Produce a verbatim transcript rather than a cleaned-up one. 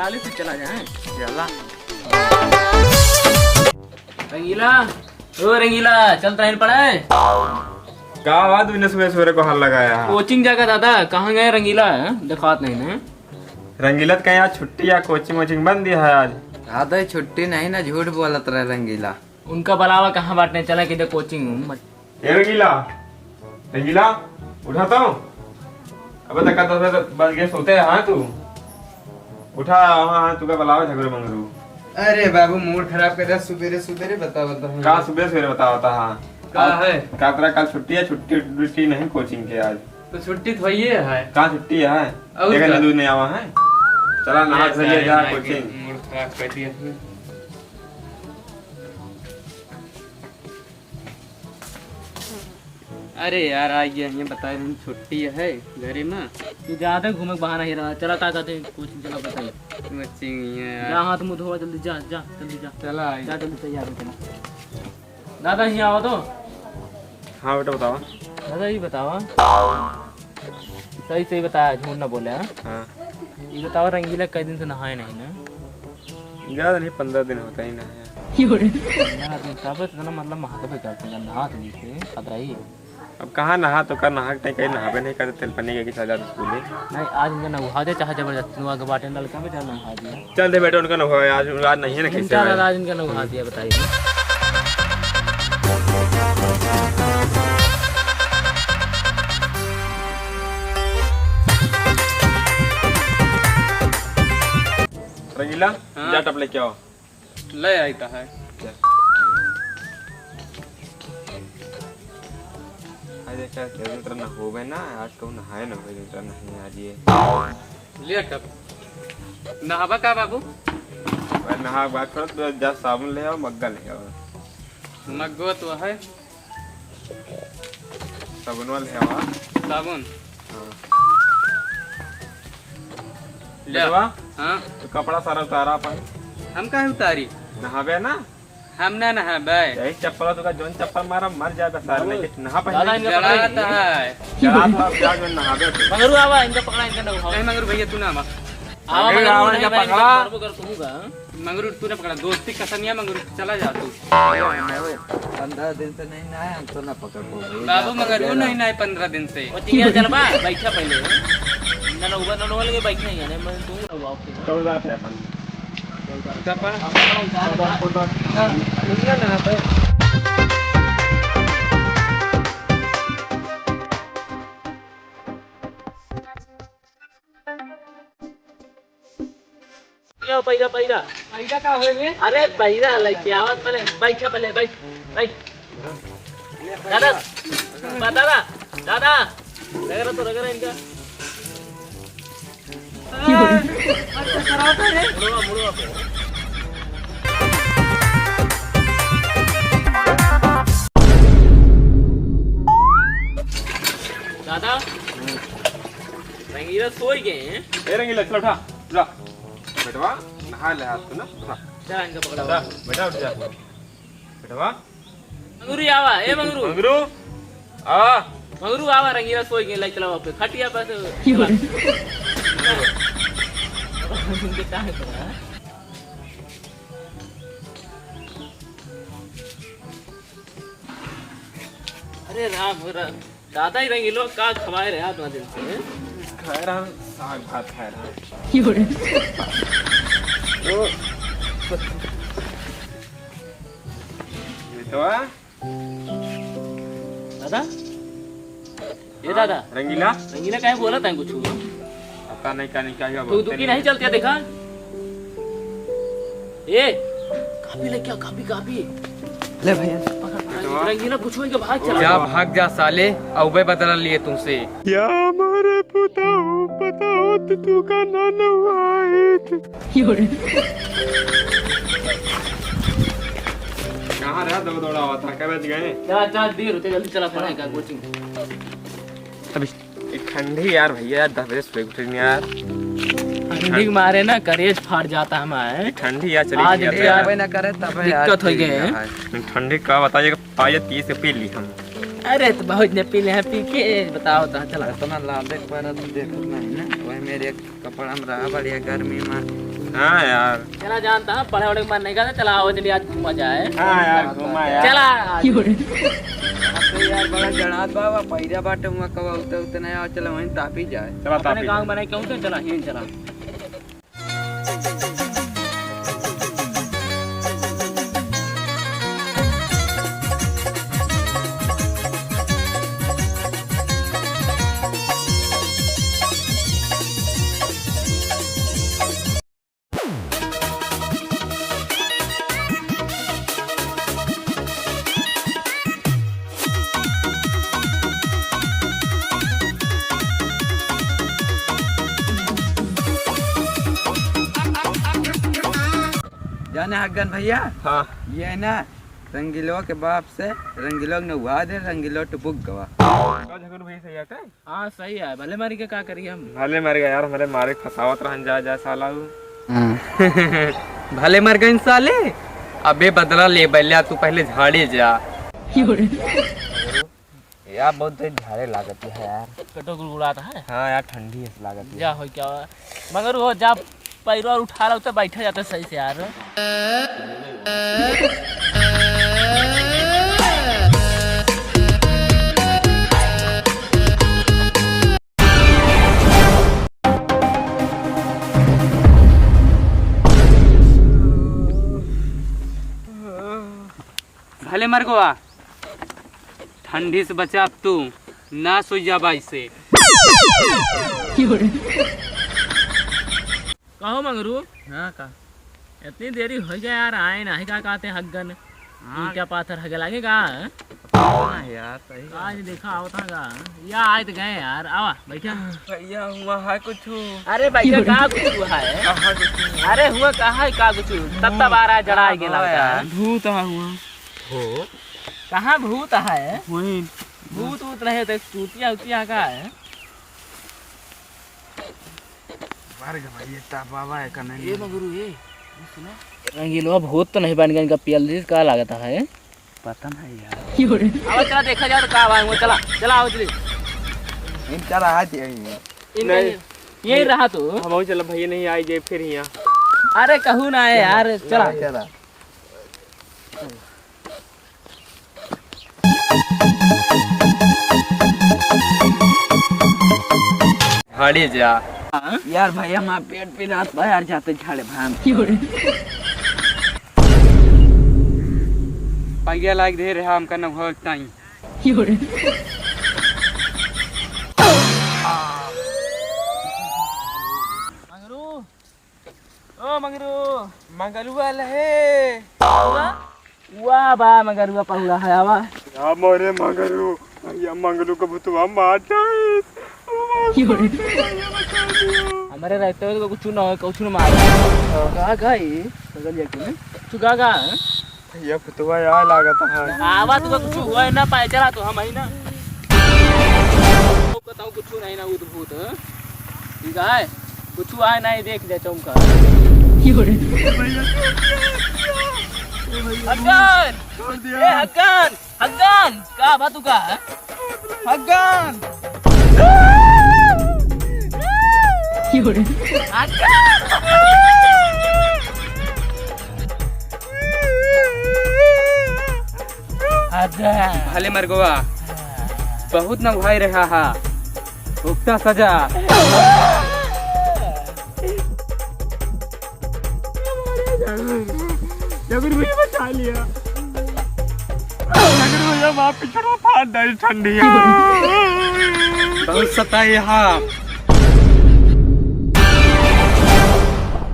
चले, तू चला जाए। चला। रंगीला, ओ रंगीला, चल तहन पढ़े। का बात बिना सुबह सुबह को हाल लगाया है? कोचिंग जाकर दादा, कहाँ गए रंगीला? देखात नहीं ना। रंगीला तो कहीं आज छुट्टी या कोचिंग वोचिंग बंद दिया है आज। दादा, छुट्टी नहीं ना, झूठ बोलत रहे रंगीला। उनका बुलावा कहाँ बाटने, चला कि दे कोचिंग। ए रंगीला, रंगीला, उठा तो। अबे तक दस बज गए, सोते है, हाँ तू? उठा, हाँ, हाँ, तू का बुलावा झगड़ू मंगरू। अरे बाबू, मूड खराब कर दिया सुबेरे सुबेरे, बता, बता। का सुबेरे सुबेरे बता, बता, हाँ। का है? का तेरा कल छुट्टी है, छुट्टी उट्टी नहीं कोचिंग के आज। तो छुट्टी तो भइये है। का छुट्टी है? और देखा का? ना, दूध नहीं आवा है। चला, नहा धो लिया जा, कोचिंग। मूड खराब कर दिया। अरे यार, आ गया, ये बता रही छुट्टी है घरे में। तू ज्यादा घूमे के बहाना ही रहा। चला, का कहते हैं, कोचिंग चला, बताइए। कोचिंग ही है यार। जा, हाथ मुंह धोवा, जल्दी जा, जा, जल्दी जा। चला, आई। जा, जल्दी तैयार हो, चला। दादा, यहाँ आओ तो। हाँ बेटा, बतावा। दादा, ये बतावा, सही सही बताया, झूठ ना बोले, हाँ? हाँ। ये बतावा, रंगीला कई दिन से नहाए नहीं ना? ज्यादा नहीं, पन्द्रह दिन होता ही नहाया। पन्द्रह दिन, तब इतना मतलब महत्व है क्या? नहा तो नहीं थे, पता ही। अब कहाँ नहा तो कर, नहा के कहीं नहाबे नहीं करते, तेल पन्नी के साथ जाते स्कूल ही। नहीं, आज इनका नहा दे, चाहे जबरदस्ती नहा के बाटे, नलका में चल नहा दिया। चल दे बेटा, उनका नहा, आज, आज नहीं है ना, कैसे इनका भाई? आज इनका नहा दिया, बताइए। रंगीला, हाँ? जा टप लेके आओ। ले आई तो है। अरे का, के दिन तरह ना होबे ना, आज कहूँ नहाए ना होबे, दिन तरह नहीं आज ये। ले टप। नहाबा का बाबू? भाई नहा बात करो तो जा साबुन ले आओ, मग्गा ले आओ। मग्गो तो है। साबुन वाले हवा। साबुन। हाँ। ले। बेटवा, हाँ। तो कपड़ा सारा उतारा अपन। हम काहे उतारी? नहाबे ना? हम ना नहाबे। यही चप्पल, तो का जोन चप्पल मारा, मर जाए बस, सारे बाबू, लेके नहा पहले। दादा, इनका जड़ा पकड़ा तो है। जड़ा तो अब जा, जो नहाबे तो। मंगरू आवा, इनका पकड़ा, इनका ना उठाओ। नहीं, मंगरू भैया, तू ना आवा। आवा, मंगरू, मंगरू, आवा, नहीं, इनका नहीं, पकड़ा। मारबो कर, तू का। मंगरू, तू ना पकड़ा, दोस्ती कसम या मंगरू, चला जा तू। पन्द्रह दिन से नहीं नहाए, हम तो ना पकड़ पाओगे। बाबू, मंगरू नहीं नहाए पन्द्रह दिन से। वो चिड़िया चल बा, बैठा पहले। ना, ना, ऊपर ना, ना, लगे बैठा ही है, नहीं, मैं तू ना, बाप के। चल जाते हैं अपन। चपा। यो, पैरा, पैरा। पैरा का होए बे? अरे, पैरा लेके आवत पहले, बैठ, पहले बैठ, बैठ। दादा, बा-, दादा, दादा, रगड़ा तो रगड़ा इनका। अच्छा, कराता है। मुड़वा, मुड़वा पे। दादा, रंगीला सोई गए हैं। ए रंगीला, चल उठा, उठा। बेटवा, नहा ले हाथ को ना, उठा। जा, इनका पकड़ा। जा, बेटा, उठ जा। बेटवा। मंगरू आवा, ए मंगरू। मंगरू, आ। मंगरू आवा, रंगीला सोई गए, लाई चलावा पे, खटिया पे से। अरे राम हो राम। दादा ही रंगीलो का खवाए रहे आठ दिन से? खाए रहा, साग भात खाए रहा। ओ। बेटवा। दादा? ए दादा। रंगीला? रंगीला काहे बोलत है कुछ? पता नहीं का नहीं का हुआ, तू बोलते दुखी नहीं। नहीं चलती है, देखा? ए, कापी लेके आओ, कापी, कापी। ले भैया। पकड़, बेटवा। रंगीला कुछ होई के भाग चला। जा, भाग जा साले, अउबे बदला लिए तुमसे। या हमारे पुताऊ, पता होत तू का ना नवाइत। कहाँ रहा दौड़ दौड़ा हुआ था, क्या बच गए? जा, जा, देर होते, जल्दी चला पड़ेगा कोचिंग। अभी ये ठंडी यार भैया, यार दस बजे सुबह उठे नहीं यार। ठंडी के मारे ना करेज फाट जाता हमारे। ये ठंडी यार चली आज गई यार। यार कोई ना करे तब है यार, दिक्कत हो ठीक गए है। हैं। ठंडी का बताइए, पाए तीस के पी ली हम। अरे तो बहुत ने पी ले हैं, पी के बताओ तो चला। इतना लादे के पड़ा तो देखत नहीं ना, वही मेरे कपड़ा में रहा बढ़िया गर्मी में, हाँ यार। चला जानता है, पढ़े वढ़े के मन नहीं करता, चला आओ चलिए आज घूमा जाए। हाँ यार, घूमा यार। चला। अब तो यार बड़ा जड़ात बा, बा, पैरा बाटे हुआ कब उते उते नहीं आओ, चला वहीं तापी जाए। चला अपने तापी गाँव जाए। बनाए क्यों थे, चला यहीं चला। जाने हगन भैया, हाँ। ये ना रंगीलो के बाप से रंगीलो के नौवा दे, रंगीलो टुपुक गवा। का झगड़ू भैया सही आता है? हाँ, सही है। भले मारी के का करी हम? भले मारी के यार, हमरे मारे फसावत रहन जा, जा साला उ। हाँ। भले मर गइन साले। अबे बदला ले बल्या, तू पहले झाड़े जा। यार, बहुत देर झाड़े लागत है यार। पेटो गुड़गुड़ात है। हाँ यार, ठंडी है लागत है। जा हो क्या हुआ? मगर वो जा पैरवा उठा लो तो बैठा जाता सही से यार। भले मर गवा, ठंडी से बचा अब तू, ना सोई जाबा इसे। कहो मंगरू। हाँ का? इतनी देरी हो गया यार, आए ना, का कहते हग्गन? हाँ। ईंटा पाथर हगे लागे का? हाँ यार, सही आज बात। देखा आवत है का? या आए तो गए यार, आवा, बैठा। भैया, हुआ है कुछ? अरे भैया, का कुछ है? कहाँ कुछ है? अरे हुआ कहाँ है, का कुछ? तब तब आ रहा है, जड़ा हाँ, गेला हाँ का? यार। भूत है हुआ। हो? कहाँ भूत है? वही। भूत वूत नहीं तो चूतिया उतिया का है? मर गवा, ये तापावा है कने। ए मगरू, ए, ये सुना। रंगीलो भूत तो नहीं बन गया, इनका पियल दिस का लागत है? पता नहीं यार। आवा, चला देखा जाए तो का भाई, वो चला, चला, आओ जल्दी। इन चला, आ जाइए। इनका नहीं। ये, ये रहा तो। हम चला भैया, नहीं आई जे फिर यहाँ। अरे कहू ना है यार, चला। चला। झाड़े जा। यार भाई, हमार पेट पिरात बा यार, जाते झाड़े भाई हम। पैया लाग दे रहा हमका न हो ताई। मंगरू, ओ मंगरू। मंगरुआ लहे। वाह बा मंगरुआ पहुड़ा है, आवा। या मोरे मंगरू, या मंगरू को भूतवा मार जाए। हमरे रहते हुए तो कुछ ना हो, कुछ ना मार। का का ई? बगल जाके ना। तू का का? ये भूतवा यार लागत है। आवा, तू कुछ हुआ है ना, पाए चला तो हम ही ना। बताओ, कुछ नहीं ना, उद भूत, हाँ? ठीक है, कुछ आए नहीं, देख ले चौका। हग्गन! छोड़ दिया। ए, हग्गन! हग्गन! का बा तू का, हाँ? हग्गन! हग्गन! हग्गन! भले मर गवा, बहुत नौहाई रहा हा, भुगता सजा। जगुर भैया बचा लिया। जगुर भैया, वहाँ पिछड़ा फाड़ डाली ठंडिया। बहुत सताए यहाँ।